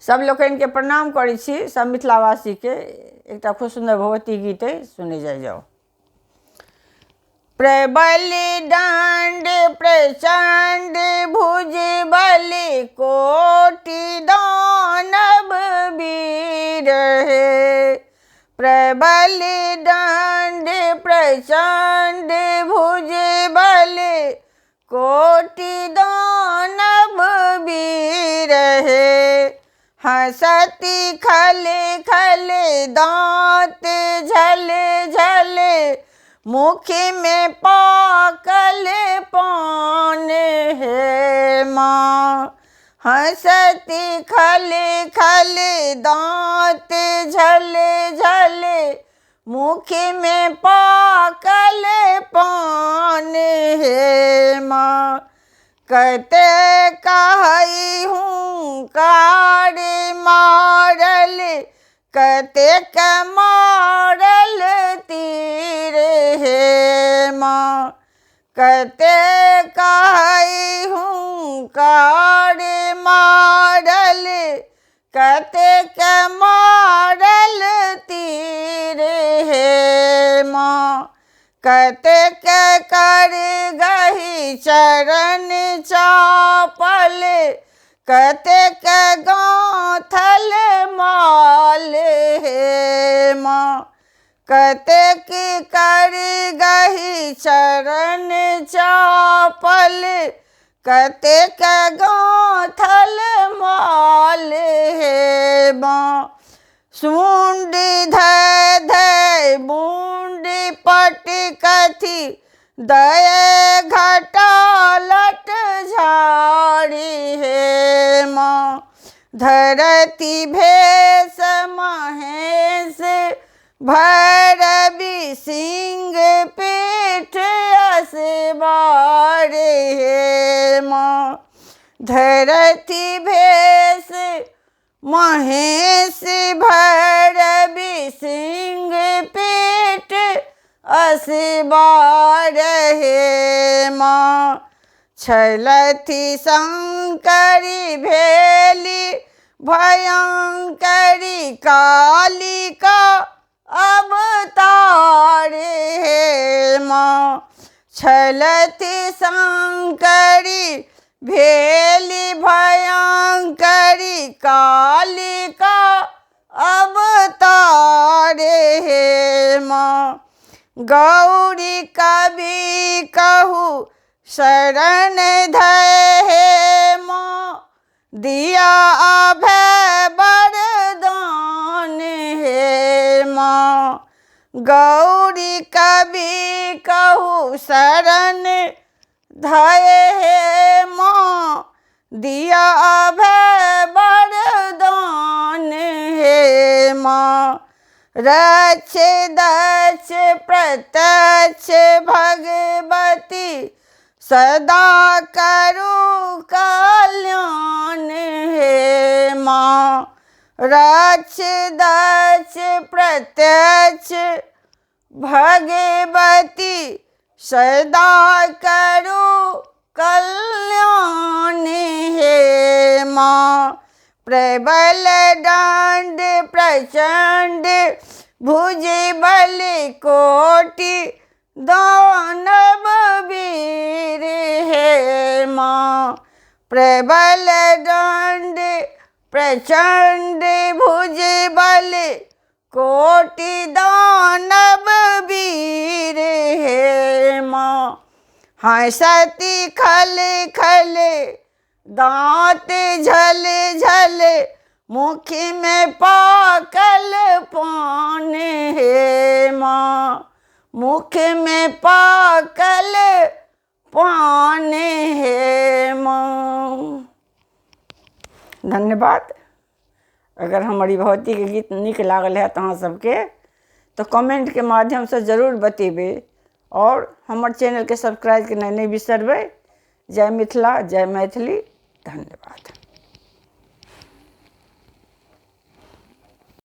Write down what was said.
सब लोकनिके प्रणाम करै छी, सब मिथिलावासीके। एकटा खूब सुन्दर भगवती गीत अइ, सुनै जाइ जाउ। प्रबल दण्ड प्रचण्ड भुज बल कोटि दानव वीर हे। प्रबल दण्ड प्रचण्ड भुज बल कोटि दानव वीर हे। हँसती खल खल दाँत झल झल मुख में पाकल पान हे माँ। हँसती खल खल दाँत झल झल मुख में पाकल पान हे माँ। कते कहई हुँकार मारल कतेक मारल तीर हे माँ। कते कहई हुँकार मारल कतेक मारल तीर हे माँ। कतेक कर गही चरण चापल कतेक गाँथल माल हे माँ। कतेक कर गही चरण चापल कतेक गाँथल माल हे माँ। सुंड धय धय बूंद पटकथि दय घटा लट झाड़ी हे माँ। धरती भेष महेश भैरवी सिंह पीठ असबार हे माँ। धरती भेष महेश भैरवी सिंह पीठ असबार हे माँ। छलथि शंकरी भेली भयंकरी कालिका अवतार हे माँ। छलथि शंकरी भेली भयंकरी कालिका अवतार हे माँ। गौरी कवि कहू शरण धय हे माँ। दिया अभय वरदान हे माँ। गौरी कवि कहू शरण धय हे माँ। दिया अभय वरदान हे माँ। रक्ष दक्ष प्रत्यक्ष भगवती सदा करू कल्याण हे माँ। रक्ष दक्ष प्रत्यक्ष भगवती सदा करू कल्याण हे माँ। प्रबल दंड प्रचंड भुज बल कोटि दानव वीर हे माँ। प्रबल दंड प्रचंड भुज बल कोटि दानव वीर हे माँ। हँसती खल खल दाँत झल झल मुख में पाकल पान हे माँ। मुख में पाकल पान हे माँ। धन्यवाद। अगर हमर ई भगवतीके गीत नीक लागल हैत अहाँ सबके तऽ कमेंटके माध्यमसँ जरूर बतेबै आओर हमर चैनलके सब्सक्राइब केनाइ नहि बिसरबै। जय मिथिला, जय मैथिली। धन्यवाद।